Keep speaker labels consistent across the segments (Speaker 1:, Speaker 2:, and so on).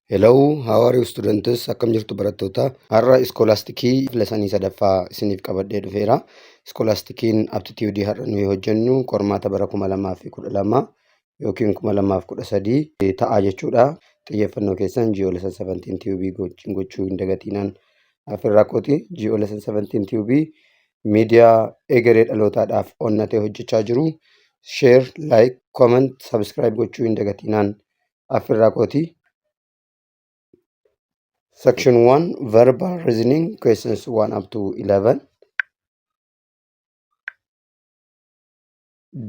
Speaker 1: Hello, how are you students? Akkam jirtu barattoota? Har'a iskoolaastikii lessonii sadaffaa isiniif qabadhee dhufeera. Iskoolaastikiin aptitude har'a nuyi hojjennu qormaata bara 2012 yookiin 2013 ta'a jechuudha. Xiyyeeffannoo keessan GO lesson 17 tube gochuu hin dagatinaan afirraa kooti. GO lesson 17 tube miidiyaa egeree dhalootaadhaaf onnatee hojjechaa jiru. Share, like, comment, subscribe gochuu hin dagatinaan afirraa kooti. Section 1 Verbal Reasoning Questions 1 up to 11.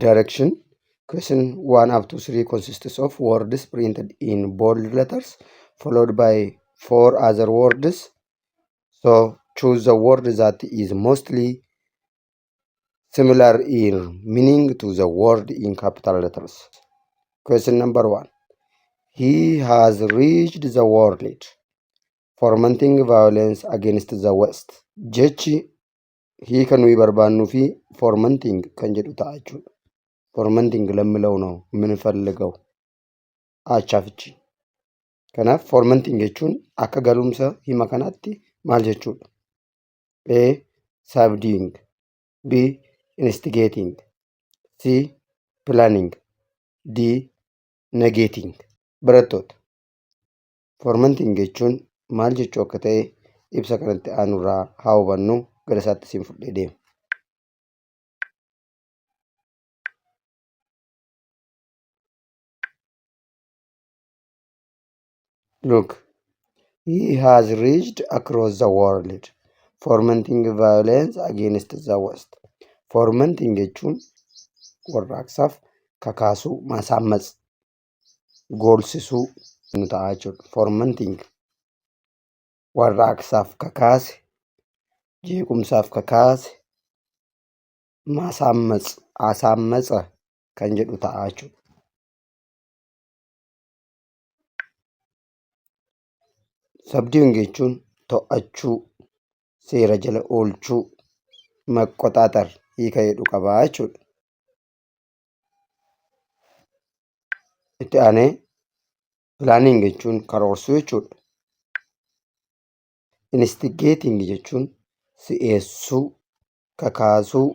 Speaker 1: Direction. Question 1 up to 3 consists of words printed in bold letters followed by four other words. So choose the word that is mostly similar in meaning to the word in capital letters. Question number 1. He has reached the world fomenting violence against the West. Jechi hiika nuyi barbaannuu fi fomenting kan jedhu ta'a jechuudha. Fomenting ለሚለው ነው የምንፈልገው አቻ ፍቺ። Kanaaf fomenting jechuun akka galumsa hima kanaatti maal jechuudha? A. Subduing, B. Instigating, C. Planning, D. Negating. Barattoota, fomenting jechuun maal jechuu akka ta'e ibsa kanatti aanurraa haa hubannu gara isaatti isin fudhee deema. Look, he has reached across the world, fomenting violence against the West. Fomenting jechuun warraaqsaaf kakaasuu, ማሳመፅ, goolsisuu nu ta'a jechuudha. Fomenting warraaqsaaf kakaase, jeequmsaaf kakaase, ማሳመፅ, አሳመፀ kan jedhu ta'a jechuudha. Subduing jechuun to'achuu, seera jala oolchuu, መቆጣጠር hiika jedhu qabaa jechuudha. Itti aanee planning jechuun karoorsuu jechuudha. Instigating jechuun si'eessuu, kakaasuu,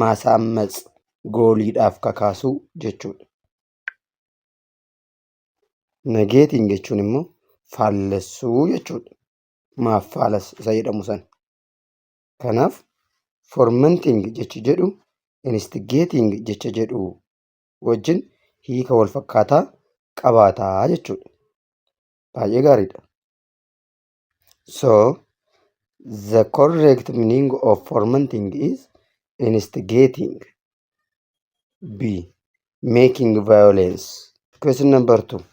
Speaker 1: ማሳመፅ gooliidhaaf kakaasuu jechuudha. Negating jechuun immoo faallessuu jechuudha. ማፋለስ isa jedhamu sana. Kanaaf fomenting jechi jedhu instigating jecha jedhu wajjin hiika wal fakkaataa qabaataa jechuudha. Baay'ee gaariidha. So the correct meaning of fomenting is instigating. B. Making violence. Question number 2.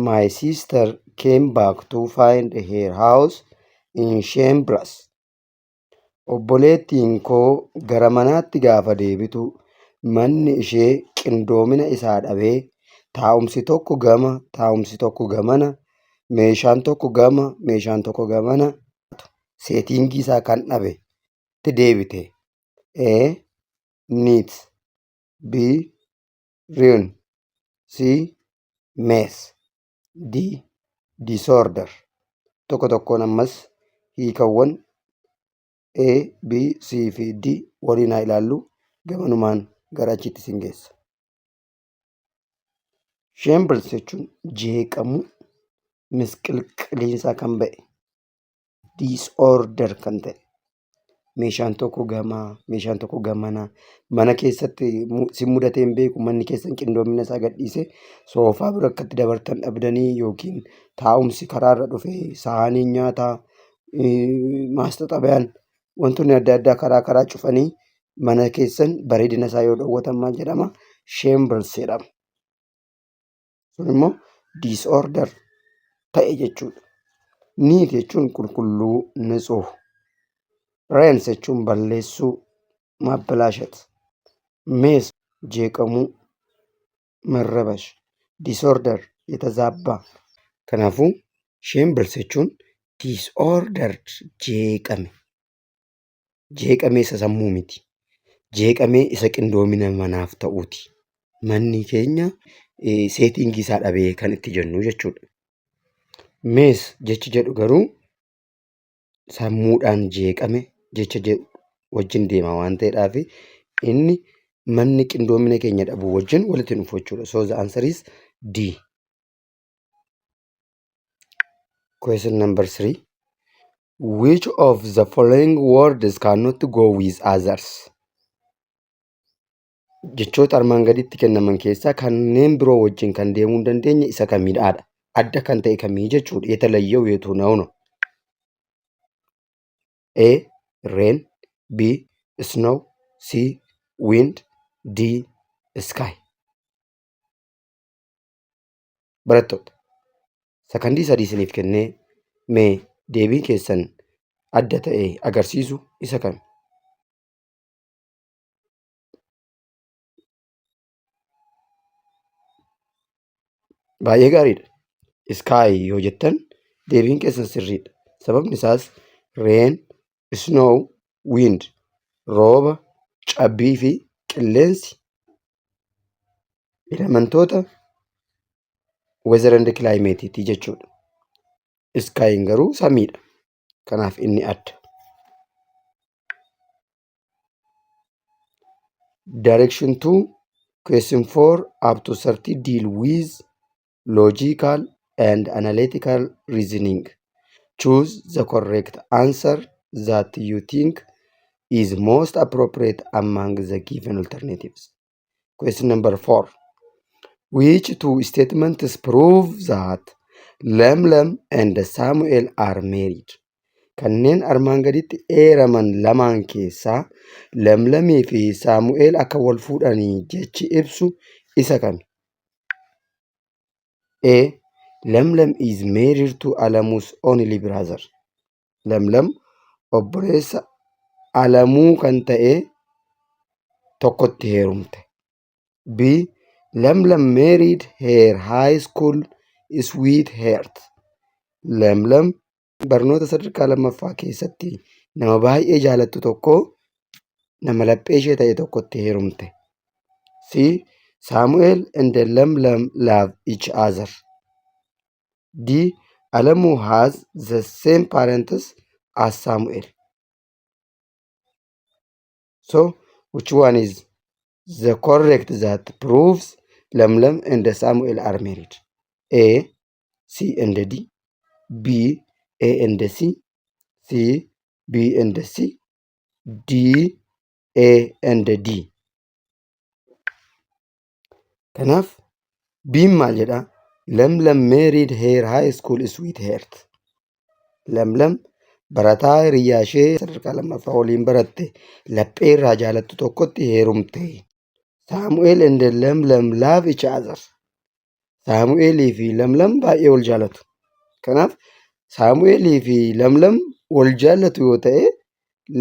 Speaker 1: My sister came back to find her house in shambles. Obboleettiin koo gara manaatti gaafa deebitu manni ishee qindoomina isaa dhabee taa'umsi tokko gama, taa'umsi tokko gamana, meeshaan tokko gama, meeshaan tokko gamana settingii isaa kan dhabe itti deebite. A. Neat, B. Ruin, C. Mess, D. Disorder. Tokko tokkoon ammas hiikawwan A, B, C fi D waliin haa ilaallu, gamanumaan gara achiitti isin geessa. Shambles jechuun jeeqamuu, misqilqiliinsaa kan ba'e, disorder kan ta'e, meeshaan tokko gamaa, meeshaan tokko gamanaa, mana keessatti si mudatee hin beeku, manni keessan qindoomina isaa gadhiisee soofaa bira akkatti dabartan dhabdanii yookiin taa'umsi karaarra dhufee saaniin nyaataa, maastaxabayaan wantoonni adda addaa karaa karaa cufanii mana keessan bareedina isaa yoo dhowwatan maal jedhama? Shambles jedhama. Sun immoo disorder ta'e jechuudha. Neat jechuun qulqulluu, ንጹህ. Ruins jechuun balleessuu, ማበላሸት. Mess jeeqamuu, መረበሽ. Disorder የተዛባ. Kanaafuu shambles jechuun disordered jeeqame. Jeeqamee isa sammuu miti. Jeeqamee isa qindoomina manaaf ta'uuti. Manni keenya settingii isaa dhabee kan itti jennu jechuudha. Mess jechi jedhu garuu sammuudhaan jeeqame jecha jedhu wajjin deema waan ta'eedhaaf inni manni qindoomina keenya dhabuu wajjin walitti hin dhufu jechuudha. So the answer is D. Question number 3. Which of the following words cannot go with others? Jechoota armaan gaditti kennaman keessaa kanneen biroo wajjin kan deemuu hin dandeenye isa kamidhaadha? Adda kan ta'e kamii jechuudha. የተለየው የቱ ነው ነው? A. Rain, B. Snow, C. Wind, D. Sky. Barattoota, sakandii sadii isiniif kennee mee deebiin keessan adda ta'e agarsiisu isa kami? Baay'ee gaariidha. Sky yoo jettan deebiin keessan sirriidha. Sababni isaas rain, snow, wind, rooba, cabbii fi qilleensi elementoota weather and climate jechuudha. Skyin garuu samiidha. Kanaaf inni adda. Direction 2, question 4 up to 30 deal with logical and analytical reasoning. Choose the correct answer that you think is most appropriate among the given alternatives. Question number 4. Which two statements prove that Lemlem and Samuel are married? Kanneen armaan gaditti eeraman lamaan keessaa Lemlemii fi Saamu'eel akka wal fuudhanii jechi ibsu isa kami? A. Lemlem is married to Alamu's only brother. Lemlem obboleessa Alamuu kan ta'e tokkotti heerumte. B. Lemlem married her high school sweetheart. Lemlem barnoota sadarkaa lammaffaa keessatti nama baay'ee jaalattu tokko nama laphee ishee ta'e tokkotti heerumte. C. Samuel and Lemlem love each other. D. Alamu has the same parents as Samuel. So, which one is the correct that proves Lemlem and Samuel are married? A. C and D. B. A and C. C. B and C. D. A and D. Kanaaf B'n maal jedhaa? Lemlem married her high school sweetheart. Lemlem barataa hiriyyaa ishee sadarkaa lammaffaa waliin baratte laphee irraa jaalattu tokkotti heerumte. Saamu'eel and Lemlem love each other. Saamu'eelii fi Lamlam baay'ee wal jaalatu. Kanaaf Saamu'eelii fi Lamlam wal jaallatu yoo ta'e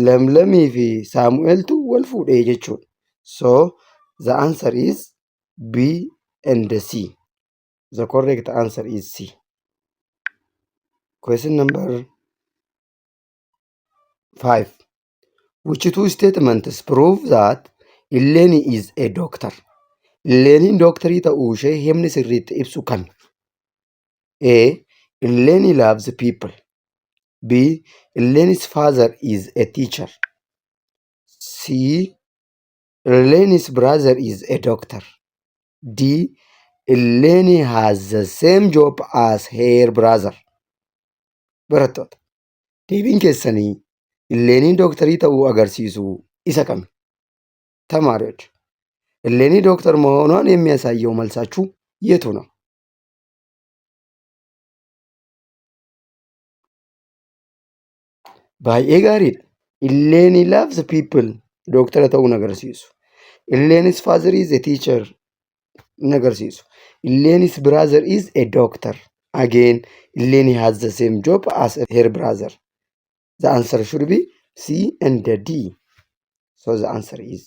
Speaker 1: Lamlamii fi Saamu'eeltu wal fuudhee jechuudha. So the answer is B and C. The correct answer is C. Question number 5. Which two statements prove that Eleni is a doctor? Illeeniin dooktarii ta'uu ishee himni sirriitti ibsu kami? A. Eleni loves people. B. Eleni's father is a teacher. C. Eleni's brother is a doctor. D. Eleni has the same job as her brother. Barattoota, deebiin keessanii Illeeniin dooktarii ta'uu agarsiisu isa kami? ተማሪዎች እሌኒ ዶክተር መሆኗን የሚያሳየው መልሳችሁ የቱ ነው? Baay'ee gaariidha. Eleni loves people dooktara ta'uu hin agarsiisu. Eleni's father is a teacher hin agarsiisu. Eleni's brother is a doctor. Again, Eleni has the same job as her brother. The answer should be C and D. So the answer is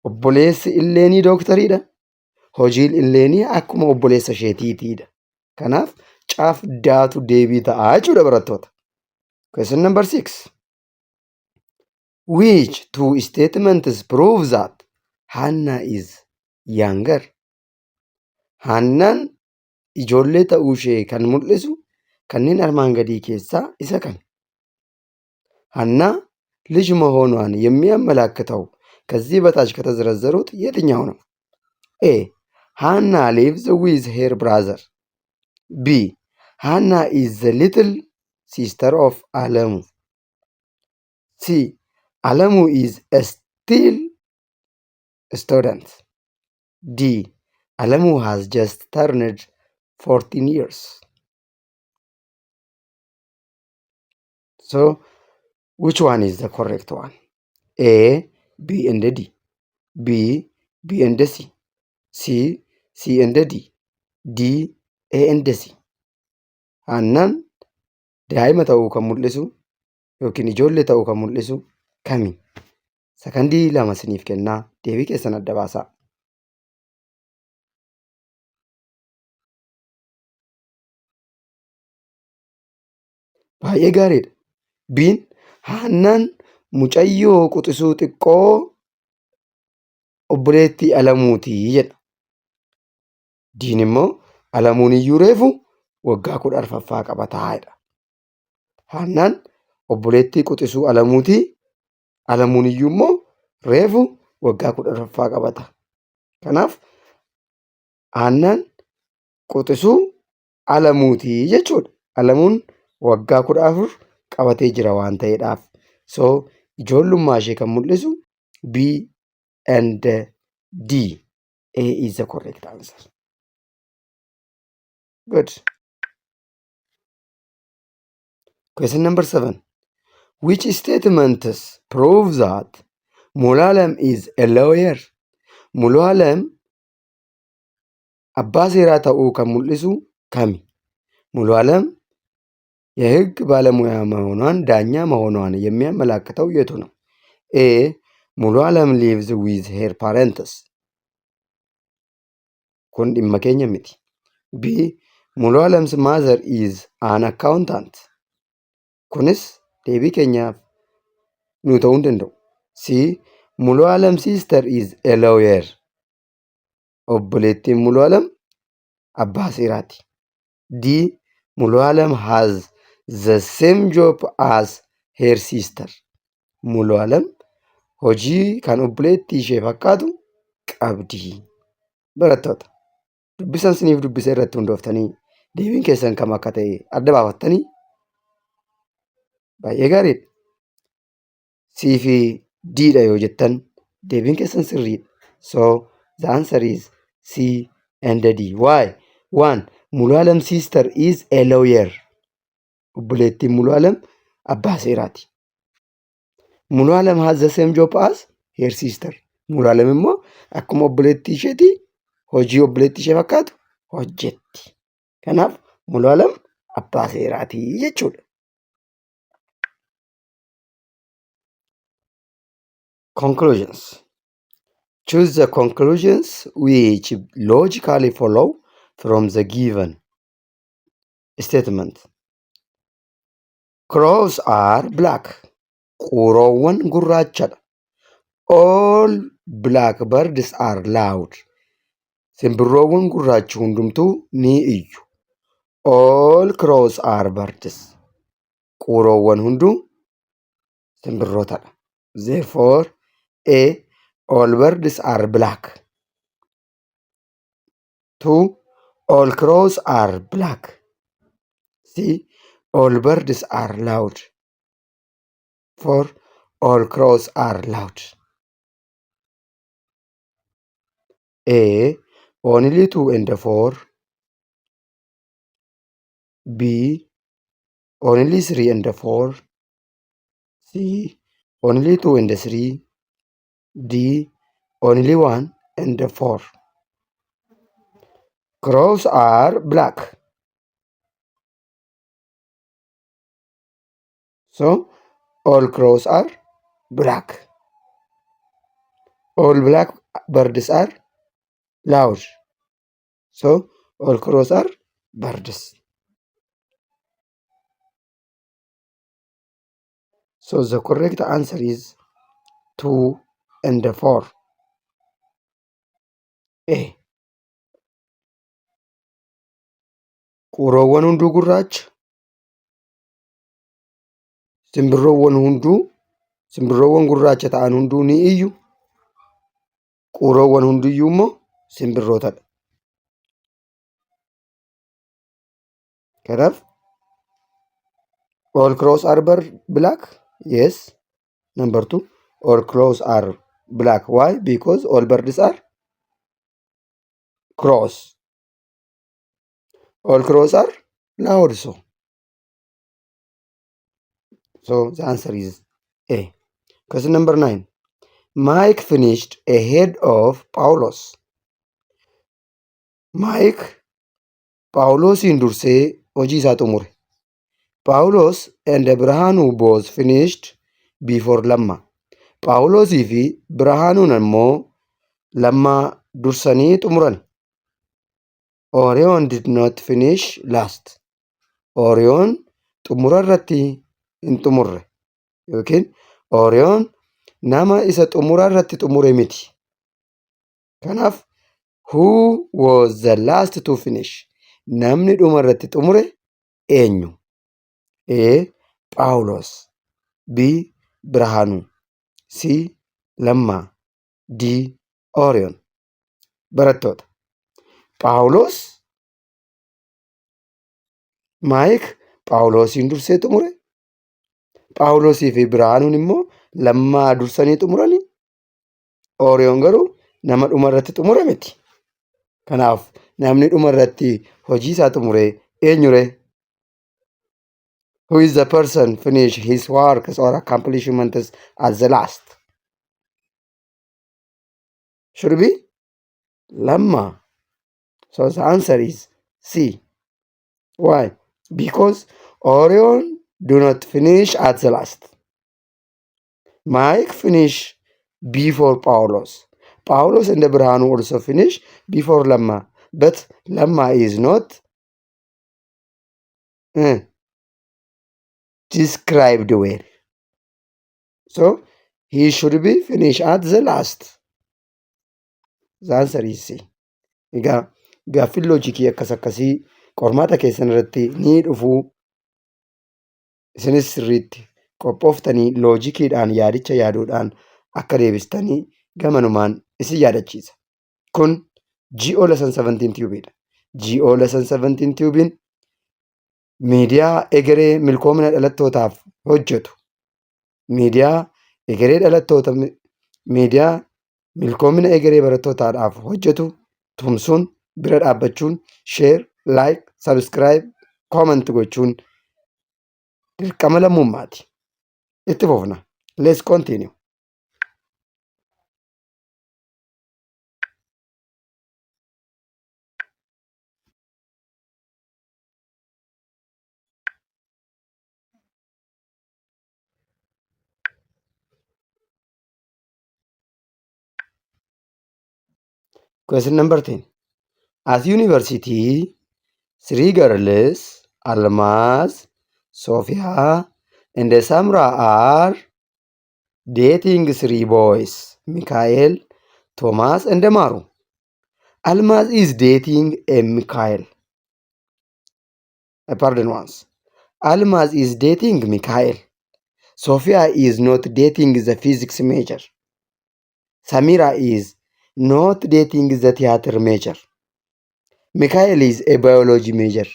Speaker 1: obboleessi Illeenii dooktariidha. Hojiin Illeenii akkuma obboleessa isheetiitiidha. Kanaaf caaf daatu deebii ta'a jechuudha barattoota. Question number 6. Which two statements prove that Hannah is younger? Hannaan ijoollee ta'uu ishee kan mul'isu kanneen armaan gadii keessaa isa kami? ሀና ልጅ መሆኗን የሚያመላክተው ከዚህ በታች ከተዘረዘሩት የትኛው ነው? A, Hanna lives with her brother. B, Hanna is the little sister of Alemu. C, Alemu is still student. D, Alemu has just turned 14 years. So which one is the correct one? A, B and D. B, B and C. C, C and D. D, A and C. Haannaan daa'ima ta'uu kan mul'isu yookiin ijoollee ta'uu kan mul'isu kami? Sakandii 2 isiniif kennaa, deebii keessan adda baasaa. Baay'ee gaariidha. B'n Haannaan mucayyoo quxisuu xiqqoo obboleettii Alamuutii jedha. D'n immoo Alamuun iyyuu reefu waggaa 14ffaa qabataa jedha. Haannaan obboleettii quxisuu Alamuutii, Alamuun iyyuu immoo reefu waggaa 14ffaa qabata. Kanaaf Haannaan quxisuu Alamuutii jechuudha. Alamuun waggaa 14 qabatee jira waan ta'eedhaaf. So ijoollummaa ishee kan mul'isu B and D. A is the correct answer. Good. Question number 7. Which statements prove that Mulualem is a lawyer? Mulualem abbaa seeraa ta'uu kan mul'isu kami? Mulualem የህግ ባለሙያ መሆኗን፣ ዳኛ መሆኗን የሚያመላክተው የቱ ነው? A, Mulualem lives with her parents. Kun dhimma keenya miti. B, Mulualem's mother is an accountant. Kunis deebii keenyaaf nu ta'uu hin danda'u. C, Mulualem's sister is a lawyer. Obboleettiin Mulualem abbaa seeraati. D, Mulualem has the same job as her sister. Mulualem hojii kan obboleettii ishee fakkaatu qabdi. Barattoota, dubbisan isiniif dubbise irratti hundooftanii deebiin keessan kam akka ta'e adda baafattanii baay'ee gaariidha. C fi D dha yoo jettan deebiin keessan sirriidha. So the answer is C and D. Why? One, Mulualem's sister is a lawyer. Obboleettiin Mulualem abbaa seeraati. Mulualem has the same job as her sister. Mulualem immoo akkuma obboleettii isheetii hojii obboleettii ishee fakkaatu hojjetti. Kanaaf Mulualem abbaa seeraati jechuudha. Conclusions. Choose the conclusions which logically follow from the given statement. Crows are black. Quuroowwan gurraachadha. All black birds are loud. Simbirroowwan gurraachi hundumtuu ni iyyu. All crows are birds. Quuroowwan hunduu simbirrootadha. Therefore, A, all birds are black. 2, all crows are black. C, all birds are loud. 4, all crows are loud. A, only 2 and 4. B, only 3 and 4. C, only 2 and 3. D, only 1 and 4. Crows are black. So all crows are black. All black birds are loud. So all crows are birds. So the correct answer is 2 and 4. A. Quuroowwan hunduu gurraacha. Simbirroowwan hunduu simbirroowwan gurraacha ta'an hunduu ni iyyu. Quuroowwan hundiyyuu immoo simbirrootadha. Kanaaf all crows are black? Yes. Number two, all crows are black. Why? Because all birds are crows. All crows are loud so. So the answer is A. Question number 9. Mike finished ahead of Paulos. Mike Phaawulosiin dursee hojii isaa xumure. Phaawulos and Birhaanuu both finished before Lammaa. Phaawulosii fi Birhaanuun ammoo Lammaa dursanii xumuran. Orion did not finish last. Orion xumura irratti hin xumurre yookiin Orion nama isa xumura irratti xumure miti. Kanaaf who was the last to finish? Namni dhuma irratti xumure eenyu? A. Phaawulos, B. Birhaanuu, C. Lammaa, D. Orion. Barattoota, Phaawulos Maayik Phaawulosiin dursee xumure. Phaawulosii fi Birhaanuun immoo Lammaa dursanii xumuranii. Ooriyoon garuu nama dhuma irratti xumure miti. Kanaaf namni dhuma irratti hojii isaa xumure eenyure? Who is the person finish his works or accomplishments at the last? Should be Lamma. So the answer is C. Why? Because Orion do not finish at the last. Mike finish before Paulos. Paulos and Birhanu also finish before Lamma. But Lamma is not described well. So he should be finished at the last. The answer is C. Egaa gaaffiin loojikii akkas akkasii qormaata keessan irratti ni dhufuu. Isinis sirriitti qophooftanii loojikiidhaan yaadicha yaaduudhaan akka deebistanii gamanumaan isin yaadachiisa. Kun GO Lesson 17 Tubeidha. GO Lesson 17 Tubein miidiyaa egeree milkoomina dhalattootaaf hojjetu. Miidiyaa egeree dhalattoota miidiyaa milkoomina egeree barattootaadhaaf hojjetu tumsuun bira dhaabbachuun share, like, subscribe, comment gochuun dirqama lammummaati. Itti fufna. Let's continue. Question number 10. At university, three girls, Almaz, Sophia, and Samra are dating three boys, Mikhail, Thomas, and Maru. Almaz is dating a Mikhail. Pardon once. Almaz is dating Mikhail. Sophia is not dating the physics major. Samira is not dating the theater major. Mikhail is a biology major.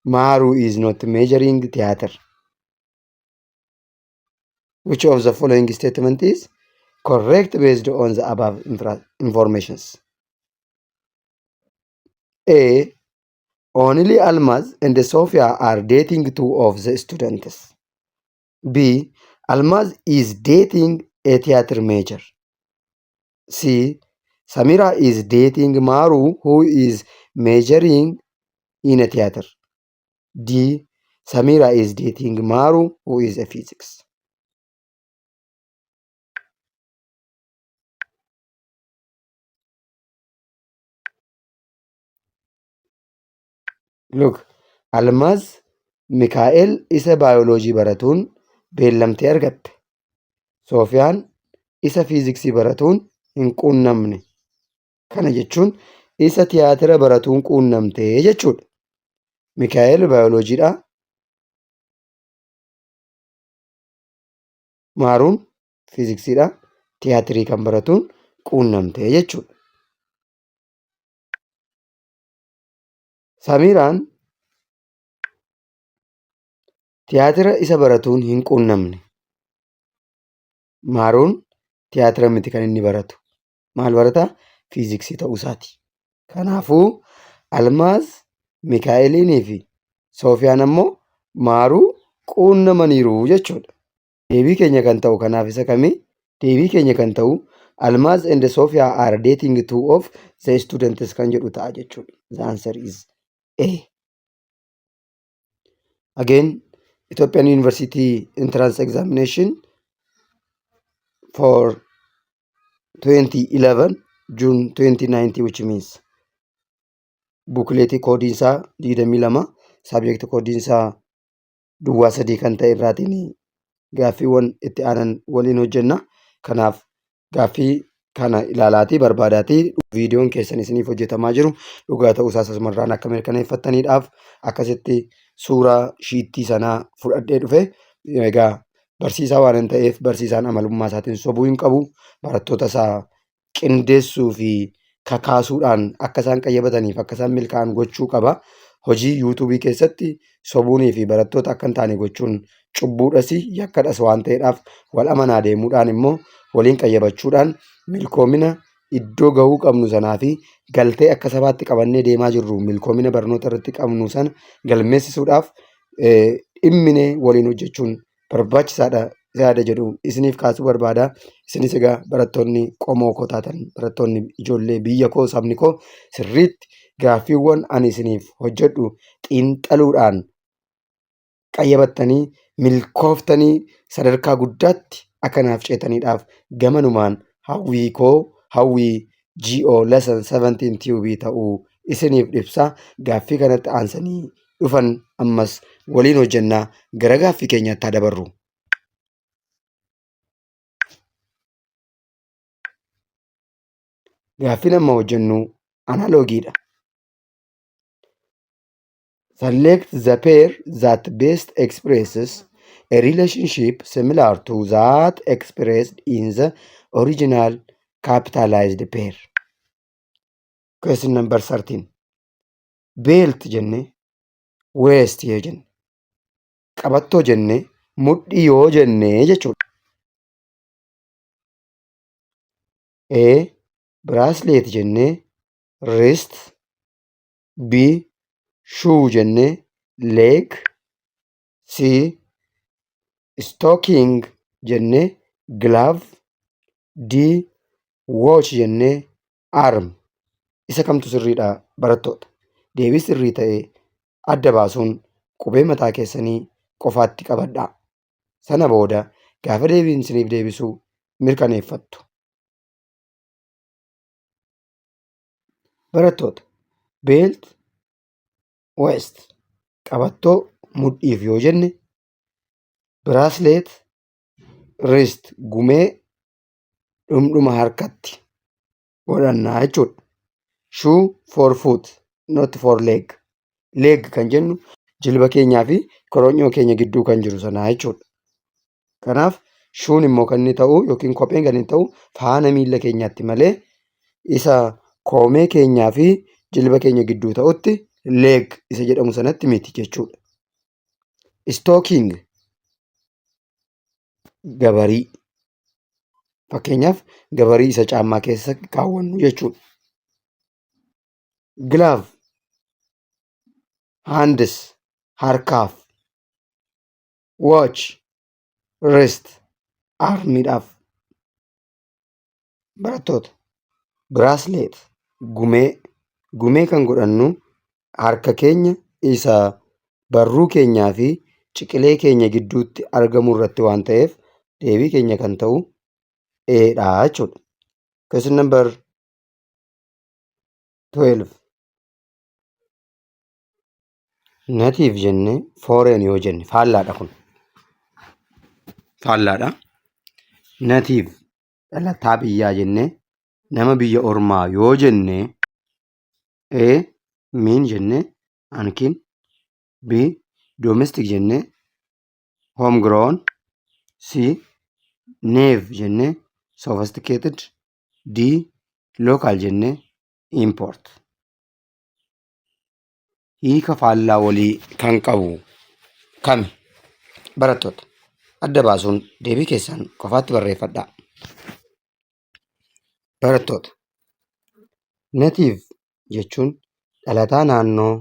Speaker 1: Maru is not majoring theater. Which of the following statement is correct based on the above informations? A. Only Almaz and Sophia are dating two of the students. B. Almaz is dating a theater major. C. Samira is dating Maru, who is majoring in a theater. D. Samira is dating Maru, who is a physics. Look, Almaz Mikaa'el isa baayoloojii baratuun beellamtee argatte. Soofiyaan isa fiiziksii baratuun hin quunnamne. Kana jechuun isa tiyaatira baratuun quunnamtee jechuudha. Mikaa'el baayoloojiidha. Maaruun fiiziksiidha. Tiyaatirii kan baratuun quunnamte jechuudha. Samiiraan tiyaatira isa baratuun hin quunnamne. Maaruun tiyaatira miti kan inni baratu. Maal barata? Fiiziksii ta'uu isaati. Kanaafuu Almaaz, Mikaa'eliinii fi Soofiyaan ammoo Maaruu quunnamaniiru jechuudha. Deebii keenya kan ta'u kanaaf isa kami? Deebii keenya kan ta'u Almaaz and Sophia are dating two of the students kan jedhu ta'a jechuudha. The answer is A. Again, Ethiopian University Entrance Examination for 2011 June 2019 which means buukleetii koodiin isaa 22 saabjekti koodiin isaa duwwaa sadii kan ta'e irraatiin gaaffiiwwan itti aanan waliin hojjenna. Kanaaf gaaffii kana ilaalaatii barbaadaatii viidiyoon keessan isiniif hojjetamaa jiru dhugaa ta'uu isaas asumarraan akka mirkaneeffattaniidhaaf akkasitti suuraa shiittii sanaa fudhadhee dhufe. Egaa barsiisaa waan hin ta'eef barsiisaan amalummaa isaatiin sobuu hin qabu. Barattoota isaa qindeessuu fi kakaasuudhaan akka isaan qayyabataniif akka isaan milkaa'an gochuu qaba. Hojii yuutuubii keessatti sobuunii fi barattoota akka hin taane gochuun cubbuudhas yakkadhas waan ta'eedhaaf wal amanaa deemuudhaan immoo waliin qayyabachuudhaan milkoomina iddoo gahuu qabnu sanaa fi galtee akka sabaatti qabannee deemaa jirru milkoomina barnoota irratti qabnu sana galmeessisuudhaaf dhimminee waliin hojjechuun barbaachisaadha yaada jedhu isiniif kaasuu barbaada. Isinis egaa barattoonni qomoo koo taatan barattoonni ijoollee biyya koo sabni koo sirriitti gaaffiiwwan ani isiniif hojjedhu xiinxaluudhaan qayyabattanii milkooftanii sadarkaa guddaatti akka naaf ceetaniidhaaf gamanumaan hawwii koo hawwii GO lesson 17 tube ta'uu isiniif ibsa. Gaaffii kanatti aansanii dhufan ammas waliin hojjennaa gara gaaffii keenyaatti haa dabarru. Gaaffiin amma hojjennu analoogiidha. Select the pair that best expresses a relationship similar to that expressed in the original capitalized pair. Question number 13. Belt jenne waist yoo jenne qabattoo jenne mudhii yoo jenne jechuudha. A. Bracelet jenne wrist B. Shoe jenne leg C. Stocking jenne glove D. Watch jenne arm. Isa kamtu sirriidha barattoota? Deebii sirrii ta'e adda baasuun qubee mataa keessanii qofaatti qabadhaa. Sana booda gaafa deebiin isiniif deebisu mirkaneeffattu. Barattoota belt waist qabattoo mudhiif yoo jenne bracelet wrist gumee dhumdhuma harkatti godhannaa jechuudha. Shoe for foot not for leg. Leg kan jennu jilba keenyaa fi koronyoo keenya gidduu kan jiru sanaa jechuudha. Kanaaf shoen immoo kan inni ta'u yookiin kopheen kan inni ta'u faana miilla keenyaatti malee isa koomee keenyaa fi jilba keenya gidduu ta'utti leg isa jedhamu sanatti miti jechuudha. Stocking gabarii fakkeenyaaf gabarii isa caammaa keessa kaawwannu jechuudha. Glove hands harkaaf watch wrist armiidhaaf. Barattoota bracelet gumee gumee kan godhannu harka keenya isa barruu keenyaa fi ciqilee keenya gidduutti argamu irratti waan ta'eef deebii keenya kan ta'u A dha jechuudha. Question number 12. Native jenne foreign yoo jenne faallaadha kun. Faallaadha. Native dhalataa biyyaa jenne nama biyya ormaa yoo jenne A mean jenne unkin B domestic jenne homegrown C Naive jennee sophisticated. D. Local jennee import. Hiika faallaa walii kan qabu kami? Barattoota, adda baasuun deebii keessan qofaatti barreeffadhaa. Barattoota, native jechuun dhalataa naannoo,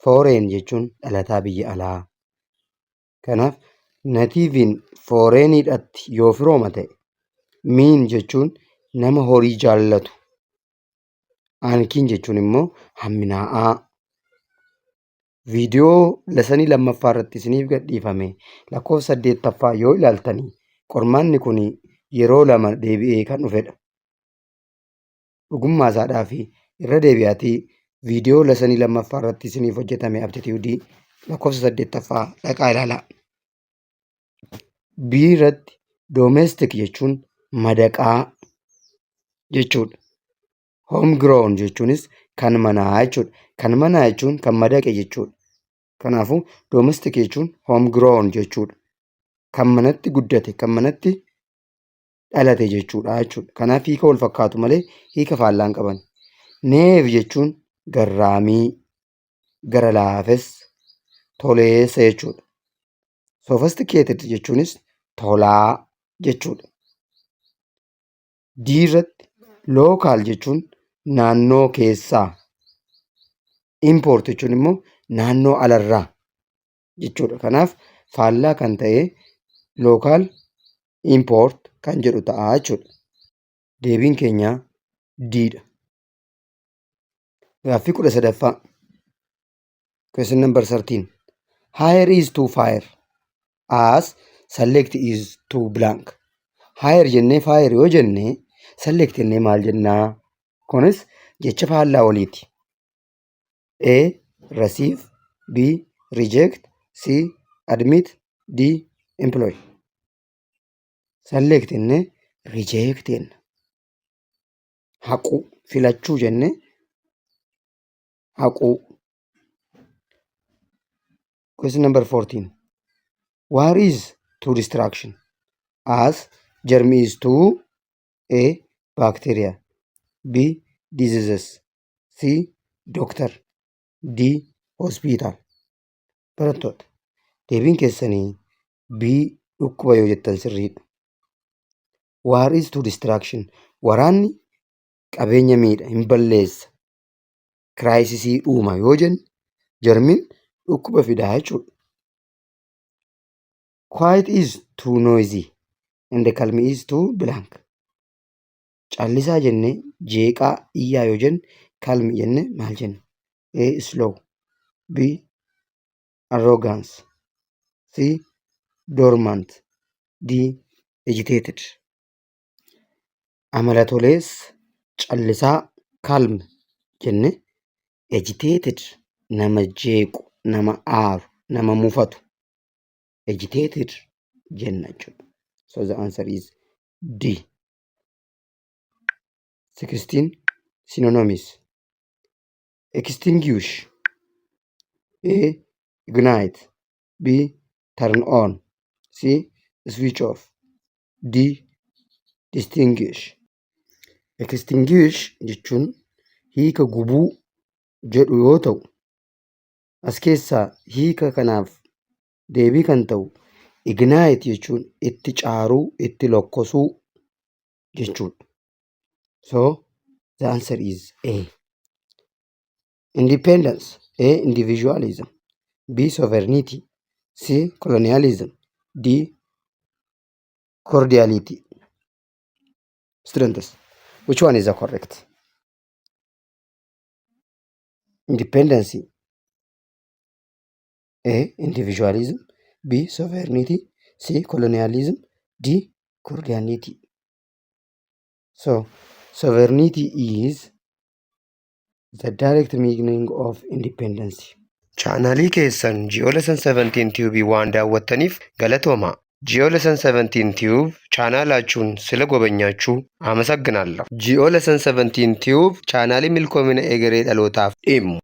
Speaker 1: foreign jechuun dhalataa biyya alaa. Kanaaf nativeiin foreigniidhatti yoo firooma ta'e, mean jechuun nama horii jaallatu, unclean jechuun immoo hamminaa'aa. Viidiyoo lessonii lammaffaa irratti isiniif gadhiifame lakkoofsa saddeettaffaa yoo ilaaltanii, qormaanni kun yeroo lama deebi'ee kan dhufedha. Dhugummaa isaadhaa fi irra deebi'aatii viidiyoo lessonii lammaffaa irratti isiniif hojjetame aptitudeii lakkoofsa saddeettaffaa dhaqaa ilaalaa. B irratti domestic jechuun madaqaa jechuudha. Home grown jechuunis kan manaa jechuudha. Kan manaa jechuun kan madaqe jechuudha. Kanaafuu domestic jechuun home grown jechuudha. Kan manatti guddate, kan manatti dhalate jechuudha. Kanaaf hiika wal fakkaatu malee hiika faallaa hin qaban. Naive jechuun garraamii, gara laafessa, toleessa jechuudha. Sophisticated jechuunis tolaa jechuudha. D irratti local jechuun naannoo keessaa, import jechuun immoo naannoo alarraa jechuudha. Kanaaf faallaa kan ta'e local, import kan jedhu ta'a jechuudha. Deebiin keenya D dha. Gaaffii 13ffaa. Question number 13. Hire is to fire as select is to blank. Hire jennee fire yoo jenne, select jennee maal jennaa? Kunis jecha faallaa waliiti. A. Receive. B. Reject. C. Admit. D. Employ. Select jennee reject jenna. Haquu, filachuu jennee haquu. Question number 14. War is to destruction as germ is to A. Bacteria. B. Diseases. C. Doctor. D. Hospital. Barattoota, deebiin keessanii B dhukkuba yoo jettan sirriidha. War is to destruction. Waraanni qabeenya miidha, hin balleessa. Crisisii uuma yoo jenne, germiin dhukkuba fidaa jechuudha. Quiet is to noisy and calm is to blank. Callisaa jennee jeeqaa, iyyaa yoo jenne, calm jenne maal jenna? A. Slow. B. Arrogance. C. Dormant. D. Agitated. Amala toleessa, callisaa, calm jenne, agitated nama jeequ, nama aaru, nama mufatu agitated jenna jechuudha. So the answer is D. 16. Synonyms. Extinguish. A. Ignite. B. Turn on. C. Switch off. D. Distinguish. Extinguish jechuun hiika gubuu jedhu yoo ta'u, as keessaa hiika kanaaf deebii kan ta'u ignite jechuun itti caaruu, itti lokkosuu jechuudha. So the answer is A. Independence. A. Individualism. B. Sovereignty. C. Colonialism. D. Cordiality. Students, which one is the correct? Independence. A. Individualism. B. Sovereignty. C. Colonialism. D. Cordiality. So, sovereignty is the direct meaning of independence.
Speaker 2: Chaanaalii keessan Ji'oolessan 17 Tube waan daawwattaniif galatooma. Ji'oolessan 17 Tube chaanaalaachuun ስለ ጎበኛችሁ አመሰግናለሁ። Ji'oolessan 17 Tube chaanaalii milkoomina egeree dhalootaaf dhimmu.